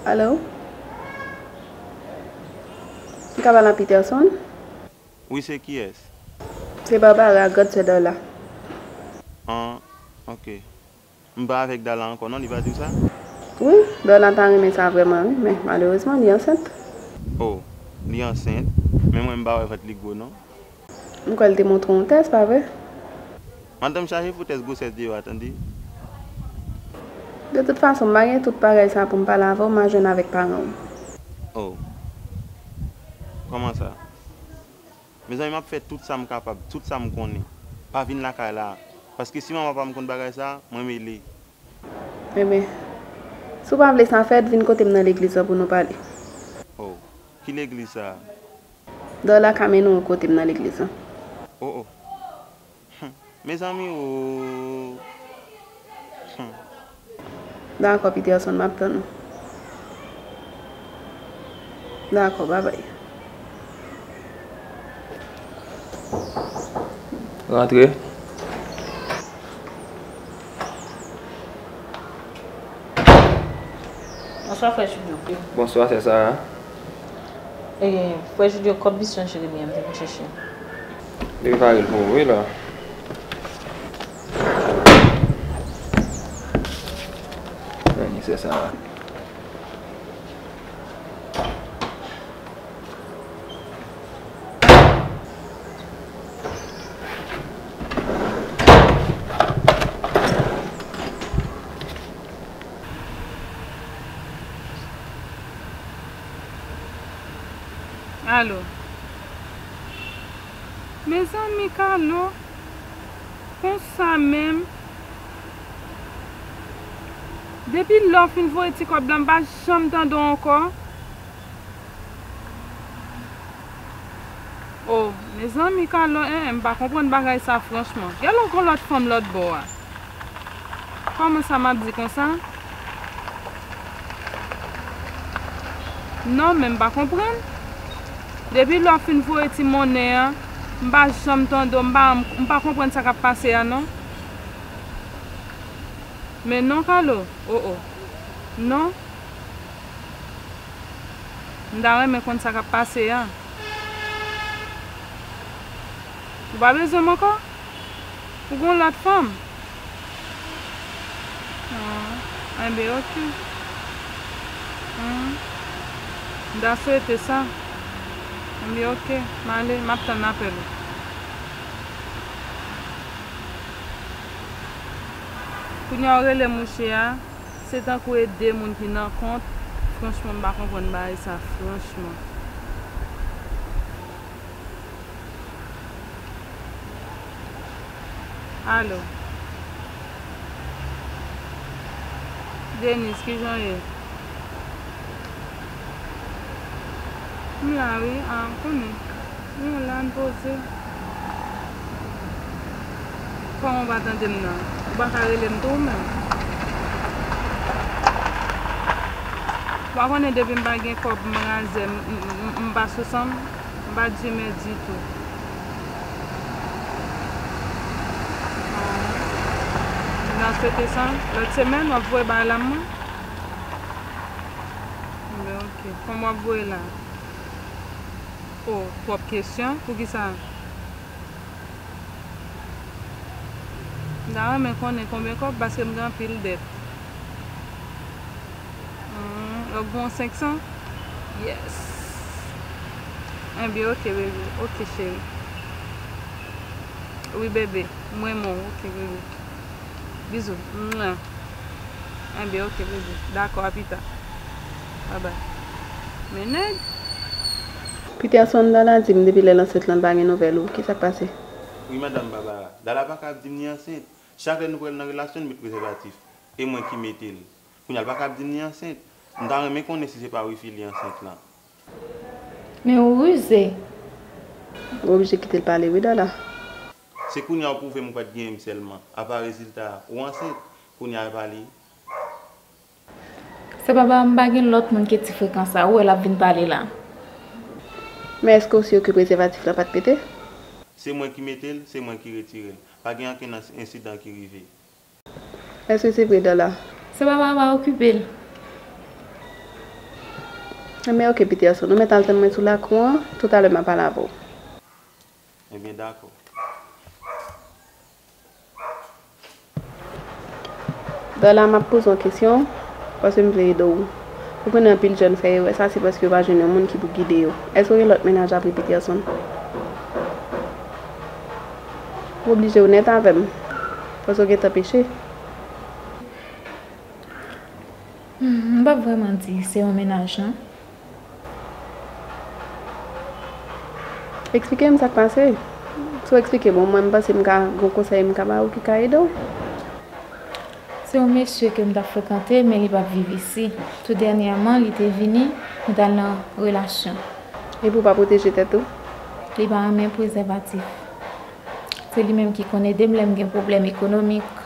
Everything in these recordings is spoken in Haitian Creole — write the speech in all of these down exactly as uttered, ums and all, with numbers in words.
Alo? M ka pale a Peterson? Wi, se kiyès? Se Barbara, grandsè Darla. An, ok. M pa avèk Darla ankò non, li pa di w sa? Wi, Darla ta renmen sa vrèman wi, men malerezman li ansent. Oh, li ansent? Men mwen m pa wè vant li gwo non. M kwè l te montre w yon tès, pa vre? Madanm chache fout tès gwosès deyò a tande. De tout fason, m pa gen tout bagay sa pou m pale avè w, m a jwenn avèk paran w. Oh. Kòman sa? Mezanmi, m ap fè tout sa m kapab, tout sa m konnen. Pa vin lakay la. Paske si manman pa m konn bagay sa, mwen mele. Ebyen, si w pa vle sa fèt, vin kote m nan legliz lan pou nou pale. Oh, ki legliz sa? Darla ka mennen w kote m nan legliz lan. Oh, oh. Hum, mezanmi, oh. Hum. Dakò, Peterson, m ap tann ou. Dakò, babay. Rantre. Bonswa, frè Julio. Bonswa, sè Sara. E, frè Julio, kòb misyon Jeremi an m te vin chèche. Li prepare l pou ou, wi, la. Mèsi, sè Sara. Alo. Mezanmi, Carlo. Konsa menm. Depi lè w fin voye ti kòb la, m pa janm tande w ankò. Oh, mezanmi, Carlo, en, en, m pa konprann bagay sa, franchman. Gen lè w gon lòt fanm lòt bò a. Kòman sa m ap di konsa? Non, men m pa konprann. Depi lè w fin voye ti monnen an, m pa janm tande w, m pa, m pa konprann sa k ap pase a, non. Men non, Carlo, oh, oh. Non. M ta renmen konn sa k ap pase a. Ou pa bezwen m ankò? Ou gon lòt fanm? Ah, enben, ok. Hmm. M ta swete sa. Enben, ok. M ale, m ap tann apèl ou. Kounye a w rele mouche a, se tankou e de moun ki nan kont. Franchman, m pa konprann bagay sa, franchman. Alo. Denise, kijan w ye? M la wi, a, m konnen. M la, m poze. Kòman w pa tande m nan? Ou pa ka rele m tou ou menm? Ou pa konnen depi m pa gen kòb, m razè, m, m, m, m pa sou san m? M pa di mè ditou. M nan swete sa. Lòt semèn, w ap voye bagay la mwen? Enben, ok. Kòman w ap voye la? Oh, twòp kesyon. Poukisa? M ta renmen konnen konbyen kòb, paske m gen anpil dèt. Hmm, w ap gen yon senk san? Yes. Enben, ok, bebe. Ok, cheri. Wi, bebe. M renmen w. Ok, bebe. Bizou. Mwen. Enben, ok, bebe. Dakò, a pita. Babay. Men nèg. Peterson, Darla di m depi lè l ansent lan, l pa gen nouvèl ou. Kisa k pase? Wi, madanm Barbara. Darla pa ka ap di m li ansent. Chak lè nou pral nan relasyon, l met prezèvatif. E mwen ki mete l. Kounye a, l pa ka ap di m li ansent. M ta renmen konnen si se pa wifi li ansent lan. Men ou rize. Ou oblije kite l pale wi, Darla. Se kounye a w pwouve m ou pa t genyen m sèlman. Apa rezilta a, ou ansent. Kounye a e pa li. Se pa pa m pa gen lòt moun ke ti frekan sa, ou wè l ap vin pale la. Men èske w si ke prezèvatif lan pa t pete? Se mwen ki mete l, se mwen ki retire l. Pa gen ankenn ins-, ensidan ki rive. Èske se vre, Darla? Se pa pa pa okipe l. Enben, oke, Peterson, ou mèt al tann mwen sou lakou an, toutalè m a pale avè w. Ebyen, dakò. Dòla, m ap poze w kesyon, paske m vle ede w. Ou konnen anpil jèn fè erè sa, se paske yo pa jwenn yon moun ki pou gide yo. Èske w gen lòt mennaj apre Peterson? Ou oblije onèt avè m, paske w gentan peche. Hmm, m p ap vrèman di se yon mennaj, non. Eksplike m sa k pase. Si w eksplike m, omwen m panse m ka gen yon konsèy m ka ba ou ki ka ede w. Se yon mesye ke m t ap frekante, men li p ap viv isi. Tou dènyèman, li te vini, nou t al nan relasyon. Epi w pa pwoteje tèt ou? Li pa renmen prezèvatif. Se li menm ki konn ede m lè m gen pwoblèm ekonomik.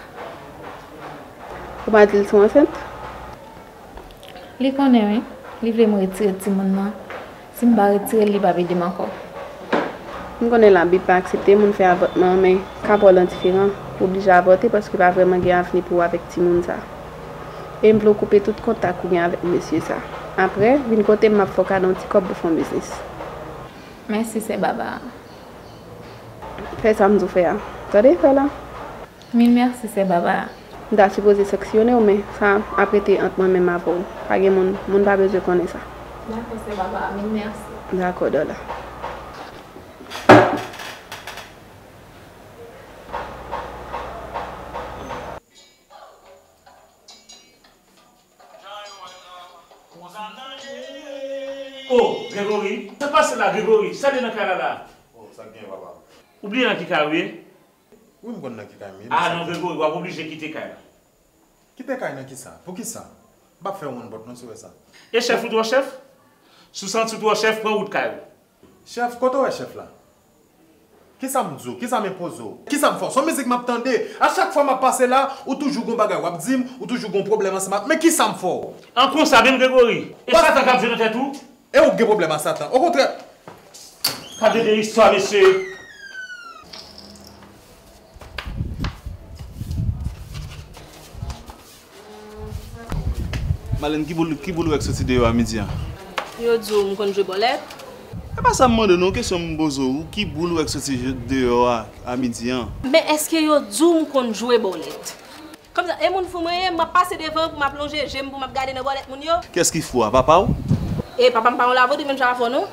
Ou pa di l si w ansent? Li konnen, wi. Li vle m retire timoun nan. Si m pa retire l, li p ap ede m ankò. M konnen Labib pa aksepte moun fè avòtman, men ka pa w lan diferan. Ou oblije avòte paske pa vrèman gen avni pou w avèk timoun sa. E m vle w koupe tout kontak ou gen avèk mesye sa. Apre, vin kote m, m ap fè w kado yon ti kòb pou fè yon biznis. Mèsi, sè Baba. Fè sa m di w fè a. Tande, Dòla? Mil mèsi, sè Baba. M ta sipoze sanksyone w, men sa ap rete ant mwen menm avè w. Pa gen moun, moun pa bezwen konnen sa. Dakò, sè Baba, mil mèsi. Dakò, Dòla. Oh, Gregory, sa k pase la, Gregory? Sa gen nan kay la la? Oh, sa k gen, papa? Ou bliye nan ki kay ou ye? Wi, m konn nan ki kay m ye. Ah non, Gregory, w ap oblije kite kay la. Kite kay nan kisa? Poukisa? M p ap fè w wonn pòt non, si w wè sa. E chèf ou twò chèf? Si w santi w twò chèf, pran wout kay ou. Chèf, kote w wè chèf la? Kisa m di w? Kisa m enpoze w? Kisa m fè w? Se yon mizik m ap tande. A chak fwa m ap pase la, ou toujou gon bagay w ap di m, ou toujou gon pwoblèm ansanm ak, men kisa m fè w? An konsa menm, Gregory? E Satan k ap jwe nan tèt ou? E ou k gen pwoblèm a Satan. Okontrè. Gade de istwa, mesye. Malèn, ki boul, ki boul ou wè k soti deyò a midi an? Yo di w m konn jwe bòlèt. E pa sa m mande w non, kesyon m poze w, ki boul ou wè k soti je-, deyò a, a midi an? Men èske yo di w m konn jwe bòlèt? Kòmsa, e moun fou mwen ye, m ap pase devan pou m ap lonje je m pou m ap gade nan bòlèt moun yo? Kiyès ki fou a, papa w? E papa m pa yon lavodri menm jan avè w non.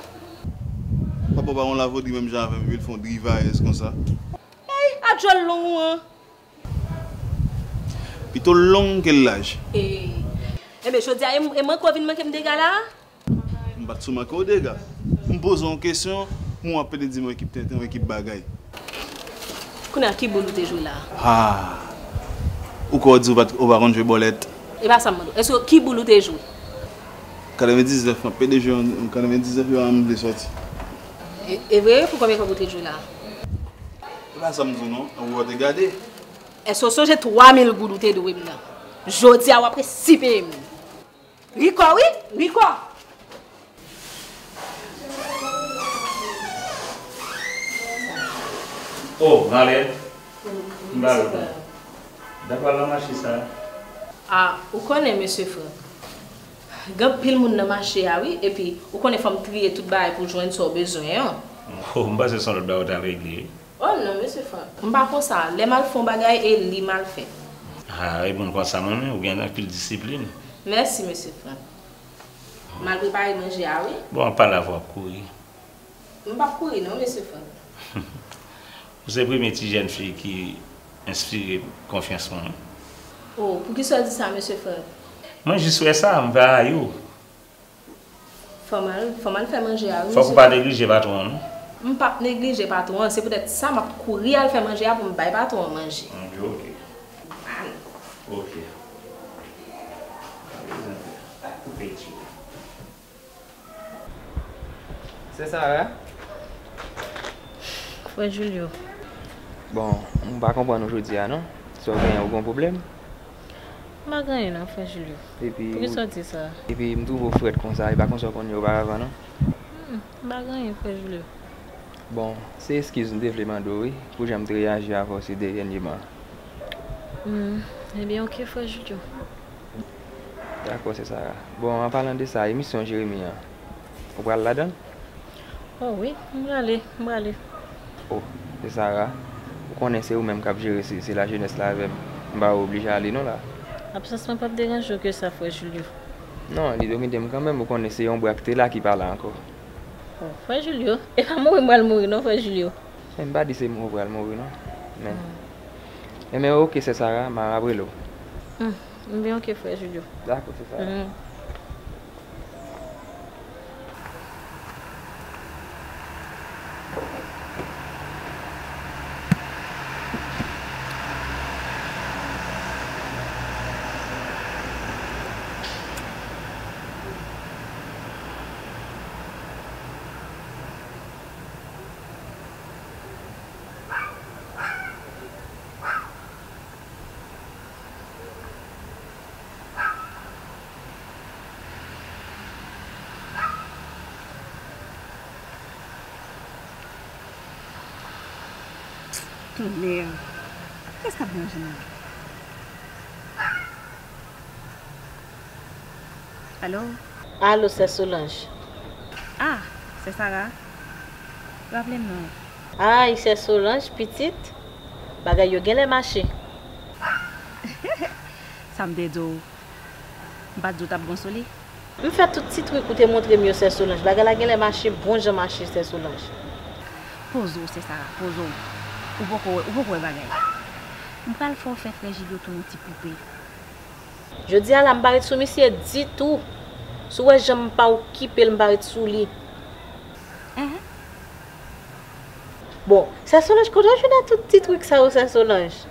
Papa w pa yon lavodri menm jan avè m, epi l fè yon drivayèz konsa. Ey, a djòl long ou an. Pito long ke l laj. E, enben, jodi a, e, e mwen ko vin manke m dega la? M pa t sou manke w dega. M poze w yon kesyon, men w ap pede di m yon ekip tenten, yon ekip bagay. Kounye a, ki boul ou te jwe la? Ah! Ou ko di w pa t, ou pa konn jwe bòlèt. E pa sa m mande w. Èske ki boul ou te jwe? Katrevendiznèf, m ap pede jwe yon katrevendiznèf yo a m vle sòti. E, e vre? Pou konbyen kòb ou te jwe la? E pa sa m di w non, anwo w te gade. Èske w sonje twa mil goud ou te dwe m nan? Jodi a w ap resi peye m li. Riko wi, Riko. Oh, Marlène. M ba ou. Dapal nan mache sa. Ah, ou konnen, mesye Frank. Gen anpil moun nan mache a, wi, epi ou konnen fò m triye tout bagay pou jwenn sa w bezwen an. Oh, m panse se yon lòt bagay ou t al regle, wi. Oh non, mesye Frank. M pa konsa. Lè m al fè yon bagay, e li m al fè. Ah, e moun konsa m renmen, ou gen anpil disiplin. Mèsi, mesye Frank. M al prepare manje a, wi. Bon, an pale avè w, w ap kouri. M p ap kouri non, mesye Frank. Ou se premye ti jèn fi ki enspire konfyans mwen, wi. Oh, poukisa w di sa, mesye Frank? Mwen jis wè sa, m pa rayi w. Fò m al, fò m al fè manje a, wi, mesye Frank. Fòk ou pa neglije patwon an, non? M p ap neglije patwon an, se poutèt sa m ap kouri al fè manje a pou m bay patwon an manje. Ok, ok. Al. Ok. Pa bezwen pè. Koupe ti. Sè Sara? Frè Julio. Bon, m pa konprann ou jodi a non. Sa w genyen, ou gen yon pwoblèm? M pa gen anyen non, frè Julio. Epi poukisa w di sa? Epi m twouve w frèt konsa, e pa konsa w konn ye oparavan non. Hmm, m pa gen anyen, frè Julio. Bon, se eskiz m te vle mande w wi, pou jan m te reyaji avè w se dènyèman. Hmm, ebyen, oke, frè Julio. Dakò, sè Sara. Bon, an palan de sa, emisyon Jeremi an, Ou pral ladan l? Oh wi, m prale, m prale. Oh, se Sara. Ou konnen se ou menm k ap jere se, se lajenès la avè m. M pa oblije ale non la. Absans mwen p ap deranje w ke sa, frè Julio. Non, li domine m kanmenm, ou konnen se yon bra k te la ki pa la ankò. Oh, frè Julio, e pa mouri m pral mouri non, frè Julio. Men m pa di se mouri w pral mouri non. Men, hmm. Enben, oke, sè Sara, m a rele w. Hmm, enben, oke, frè Julio. Dakò, sè Sara. Hmm. Tonnè! Kiyès k ap deranje m la? Alo? Alo, sè Solange. Ah, sè Sara. Raple m non. Ay, sè Solange, pitit, bagay yo genlè mache. Sa m te di w, m pa t di w t ap bon sou li? M fè tout ti trik ou te montre m yo, sè Solange. Bagay la genlè mache, bon jan mache, sè Solange. Poze w, sè Sara, poze w. Ou poko, ou poko wè bagay. M pral fè w fè frè Julio tou yon ti poupe. Jodi a la, m pa ret sou misye ditou. Si w wè jan m pa okipe l, m pa ret sou li. Enhen. Bon, sè Solange, kote w jwenn tout ti trik sa yo, sè Solange?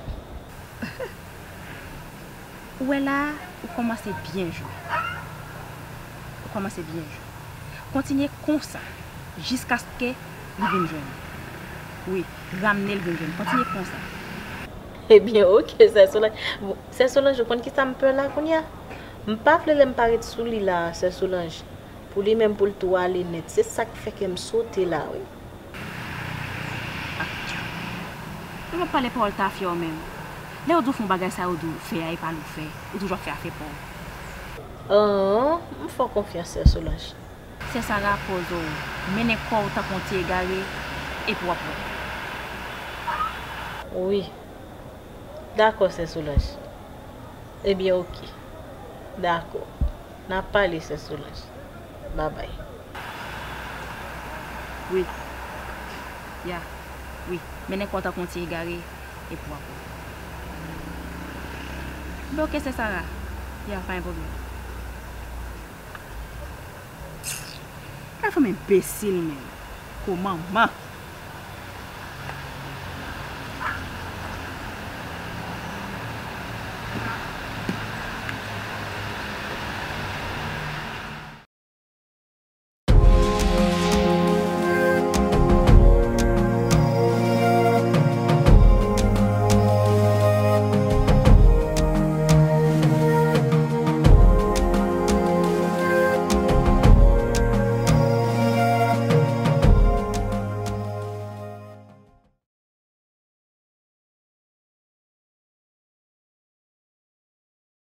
Ou wè la, ou kòmanse byen jwe. Ou kòmanse byen jwe. Kontinye konsa, jiskaske li vin jwenn ou. Wi, ramne l vin jwenn ou. Kontinye konsa. Ebyen, oke, sè Solange. Bon, sè Solange, ou konn kisa m pè la kounye a? M pa vle lè m pa ret sou li la, sè Solange. Pou li menm, pou l tou ale nèt. Se sa k fè kè m sote la, wi. Ak djab. Ou p ap pale pawòl tafya w menm. Lè yo di w fè yon bagay sa yo di w fè a, e pa l ou fè. Ou toujou ap fè afè pa w. An, m fè w konfyans, sè Solange. Sè Sara, poze w. Mennen kò w tankou yon ti egare, epi w ap wè. Wi. Dakò, sè Solange. Ebyen, oke. Dakò. N a pale, sè Solange. Babay. Wi. Ya. Wi. Mennen kò w tankou yon ti egare, epi w ap wè. Bloke, sè Sara. Ya, pa gen pwoblèm. Gad fanm enbesil, menm. Ko manman.